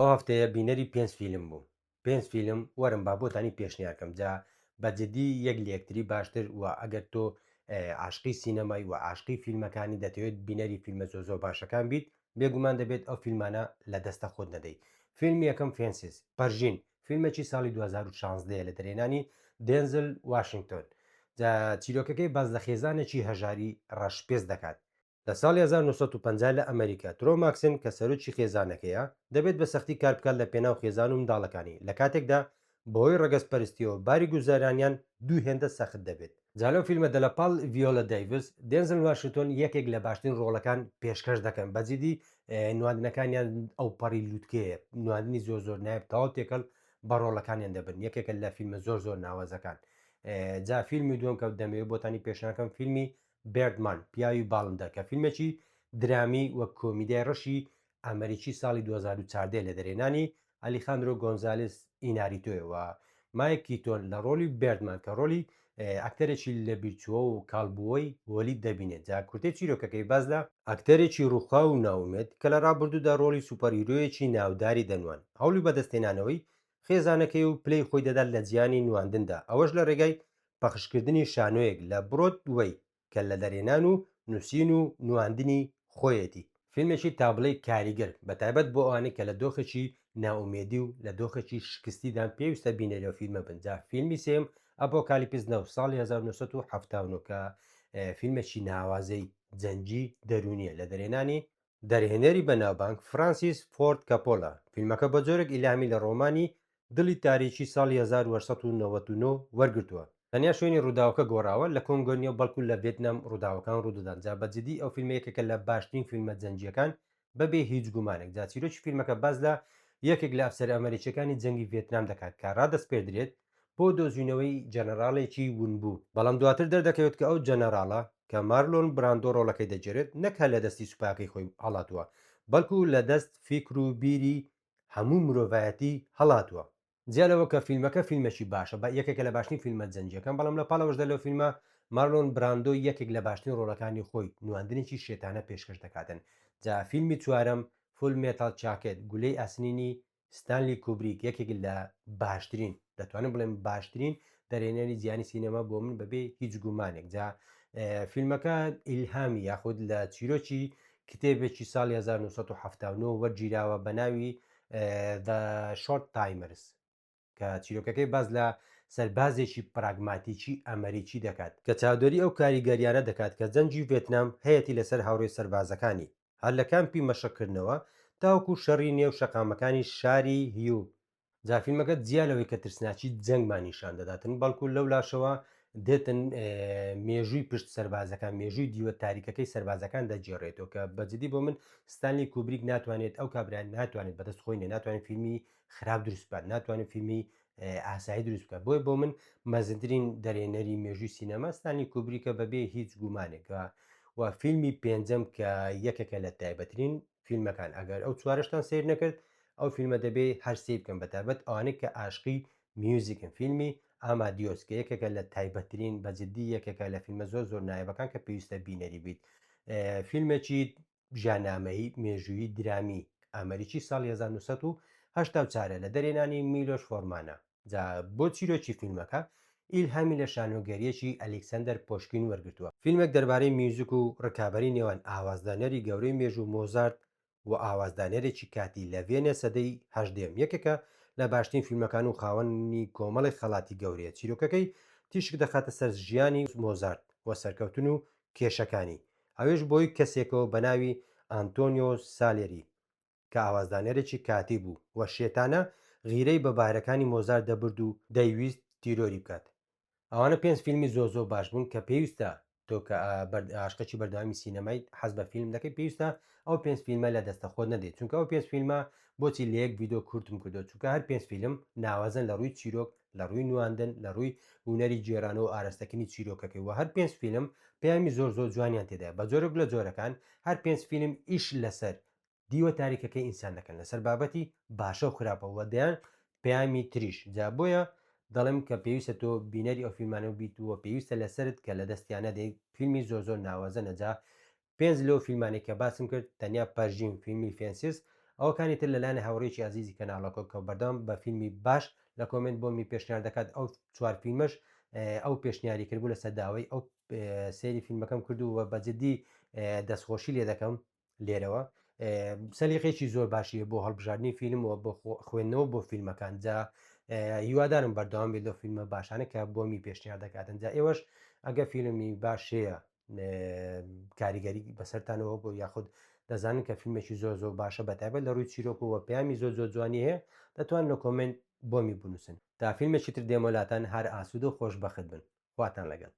ئەو هەفتەیە بینەری پێنج فیلم بووم پێنج فیلم وەرن با بۆتانی پێشنیار کەم جا بە جدی یەک لە یەکتری باشتر و ئەگەر تۆ عاشقی سینەمای و عاشقی فیلمەکانی دەتەوێت بینەری فیلمە زۆر زۆر باشەکان بیت بێگومان دەبێت ئەو فیلمانە لە دەستە خۆت نەدەی فیلمی یەکەم Fences پەرژین فیلمێکی ساڵی 2016 لە دەرێنانی دێنزل واشنگتۆن جا چیرۆکەکەی باس لە خێزانێکی هەژاری ڕەشپێست دەکات لە ساڵی 1950 لە ئەمەریکا، ترۆ ماکسن کە سەرۆکی خێزانەکەیە، دەبێت بە سەختی کار بکات لە پێناو خێزان و منداڵەکانی، لە کاتێکدا بەهۆی ڕەگەزپەرستییەوە باری گوزەرانیان دوو هێندە سەخت دەبێت. جا لەو فیلمەدا لە پاڵ ڤیۆلا دەیڤس، دێنزل واشنتۆن یەکێک لە باشترین ڕۆڵەکان پێشکەش دەکەن، بە جیدی نواندنەکانیان ئەوپەڕی لوتکەیە، نواندنی زۆر زۆر نایاب تەواو تێکەڵ بە ڕۆڵەکانیان دەبن، یەکێکە لە فیلمە زۆر زۆر ناوازەکان. جا فیلمی دووەم کە دەمەوێت بۆتانی پێشنیار کەم فیلمی Birdman، پیاوی باڵندە، کە فیلمێکی درامی و کۆمیدیای ڕەشی ئەمەریکی ساڵی 2014 لە دەرهێنانی ئەلیخاندرۆ گۆنزالێس ئیناریتۆیە و مایک کیتۆن لە ڕۆڵی Birdman کە ڕۆڵی ئەکتەرێکی لەبیرچووە و کاڵبووەی هۆلیود دەبینێت. جا کورتەی چیرۆکەکەی باس لە ئەکتەرێکی ڕووخاو و نائومێد کە لە ڕابردوودا ڕۆڵی superhero یەکی ناوداری دەنواند، هەوڵی بەدەستهێنانەوەی خێزانەکەی و پلەی خۆی دەدات لە جیهانی نواندندا، ئەوەش لە ڕێگای پەخشکردنی شانۆیەک لە برۆدوەی کە لە دەرهێنان و نووسین و نواندنی خۆیەتی. فیلمێکی تابڵێی کاریگەر، بەتایبەت بۆ ئەوانەی کە لە دۆخێکی نائومێدی و لە دۆخێکی شکستیدان پێویستە بینەری ئەو فیلمە بن. جا فیلمی سێیەم Apocalypse Now ساڵی 1979 کە فیلمێکی ناوازەی جەنگی دەروونییە لە دەرهێنانی دەرهێنەری بەناوبانگ فرانسیس فۆرد کەپۆلا، فیلمەکە بە جۆرێک ئیلهامی لە ڕۆمانی دڵی تاریکی ساڵی 1899 وەرگرتووە، تەنیا شوێنی ڕووداوەکە گۆڕاوە، لە کۆنگۆ نییە بەڵکو لە ڤێتنام ڕووداوەکان ڕوودەدان، جا بە جدی ئەو فیلمە یەکێکە لە باشترین فیلمە جەنگییەکان بەبێ هیچ گومانێک، جا چیرۆکی فیلمەکە باس لە یەکێک لە ئەفسەرە ئەمەریکییەکانی جەنگی ڤێتنام دەکات کە ڕادەسپێردرێت بۆ دۆزینەوەی جەنەراڵێکی ونبوو، بەڵام دواتر دەردەکەوێت کە ئەو جەنەراڵە کە مارلۆن براندۆ ڕۆڵەکەی دەگێرێت نەک هەر لە دەستی سوپاکەی خۆی هەڵاتووە، بەڵکو لە دەست فیکر و بیری هەموو مرۆڤایەتی هەڵاتووە. جیا لەوە کە فیلمەکە فیلمێکی باشە، بە یەکێکە لە باشترین فیلمە جەنگییەکان، بەڵام لە پاڵ ئەوەشدا لەو فیلمە مارلۆن براندۆ یەکێک لە باشترین ڕۆڵەکانی خۆی، نواندنێکی شێتانە پێشکەش دەکاتن. جا فیلمی چوارەم، Full Metal Jacket، گولەی ئاسنینی ستانلی کوبریک یەکێک لە باشترین دەتوانم بڵێم باشترین دەرهێنەری جیهانی سینەما بۆ من بەبێ هیچ گومانێک جا فیلمەکە ئیلهامی یاخود لە چیرۆکی کتێبێکی ساڵی 1970 وەرگیراوە بە ناوی The Short Timers کە چیرۆکەکەی باس لە سەربازێکی پراگماتیکی ئەمریکی دەکات کە چاودێری ئەو کاریگەریانە دەکات کە جەنگی ڤێتنام هەیەتی لەسەر هاوڕێ سەربازەکانی هەر لە کامپی مەشقکردنەوە تاوەکو شەڕی نێو شەقامەکانی شاری هیو. جا فیلمەکە جیا لەوەی کە ترسناکی جەنگمان نیشان دەداتن بەڵکو لەولاشەوە دێتن مێژووی پشت سەربازەکان مێژووی دیوە تاریکەکەی سەربازەکان دەگێڕێتەوە کە بەجدی بۆ من ستانلی کوبریک ناتوانێت ئەو کابرا ناتوانێت بەدەست خۆی نێ ناتوانێت فیلمی خراپ دروست بکات ناتوانێت فیلمی ئاسایی دروست بکات بۆیە بۆ من مەزنترین دەرێنەری مێژووی سینەما ستانلی کوبریکە بەبێ هیچ گومانێکە و فیلمی پێنجەم کە یەکێکە لە تایبەترین فیلمەکان ئەگەر ئەو چوارشتان سیر نەکرد ئەو فیلمە دەبێ هەر سیر بکەن بەتایبەت ئەوانەی کە ئاشقی میوزیکن فیلمی ئامادیۆس کە یەکێکە لە تایبەتترین بە جدی یەکێکە لە فیلمە زۆر زۆر نایابەکان کە پێویستە بینەری بیت فیلمێکی ژیاننامەیی مێژوویی درامی ئەمریکی ساڵی 1984 لە دەرێنانی میلۆش فۆرمانە. جا بۆ چیرۆکی فیلمەکە ئیلهامی لە شانۆگەرییەکی ئەلیکسەندەر پۆشکین وەرگرتووە. فیلمێک دەربارەی میوزیک و ڕکابەری نێوان ئاوازدانەری گەورەی مێژوو مۆزارت و ئاوازدانەرێکی کاتی لە ڤێنێ سەدەی هەژدەیەم یەکێکە لە باشترین فیلمەکان و خاوەنی کۆمەڵێک خەڵاتی گەورەیە. چیرۆکەکەی تیشک دەخاتە سەر ژیانی مۆزارت و سەرکەوتن و کێشەکانی، ئەویش بۆی کەسێکەوە بەناوی ئانتۆنیۆ سالێری کە ئاوازدانەرێکی کاتی بوو و شێتانە غیرەی بە بەهرەکانی مۆزارت دەبرد و دەیویست تیرۆری بکات. ئەوانە پێنج فیلمی زۆر زۆر باش بوون کە پێویستە تۆ کە عاشقێکی بەردەوامی سینەمایت حەز بە فیلم دەکەی پێویستە ئەو پێنج فیلمە لە دەستە خۆت نەدەیت چونکە ئەو پێنج فیلمە بۆچی لە یەک ڤیدۆ کورتم کردو چونکە هەر پێنج فیلم ناوازەن لە ڕووی چیرۆک لە ڕووی نواندن، لە ڕووی هونەری گێرانەوە و ئاراستەکردنی چیرۆکەکەی و هەر پێنج فیلم پەیامی زۆر زۆر جوانیان تێدایە بە جۆرێک لە جۆرەکان هەر پێنج فیلم ئیش لەسەر دیوە تاریکەکەی ئینسان دەکەن لەسەر بابەتی باشە و خراپە و دەیان پەیامی تریش جا بۆیە دەڵێم کە پێویستە تۆ بینەری ئەو فیلمانە بیت و پێویستە لەسەرت کە لە دەستیان نەدەیت فیلمی زۆر زۆر ناوازەنە جا پێنج لەو فیلمانەی کە باسم کرد تەنیا پەرژین فیلمی Fences. ئەوەکانی تر لەلایەن هاوڕێیەکی ئازیزی کەناڵەکە کە بەردەوام بە فیلمی باش لە کۆمێنت بۆمی پێشنیار دەکات، ئەو چوار فیلمەش ئەو پێشنیاری کردبوو، لەسەر داوای ئەو سەیری فیلمەکەم کردو و بە جدی دەستخۆشی لێ دەکەم. لێرەوە سەلیقێکی زۆر باشیە بۆ هەڵبژاردنی فیلم و بۆ خوێندنەوە بۆ فیلمەکان. جا هیوادارم بەردەوام بێت لەو فیلمە باشانە کە بۆمی پێشنیار دەکاتن. جا ئێوەش ئەگە فیلمی باشەیە کاریگەری بەسەرتانەوە بۆ یاخود دەزانن کە فیلمێکی زۆر زۆر باشە بە تایبەت لە ڕووی چیرۆکەوە پەیامی زۆر زۆر جوانی هەیە، دەتوان لە کۆمێنت بۆمی بنووسن. تا فیلمێکی تر دێمە لاتان، هەر ئاسوودە و خۆشبەخت بن. خواتان لەگەڵ.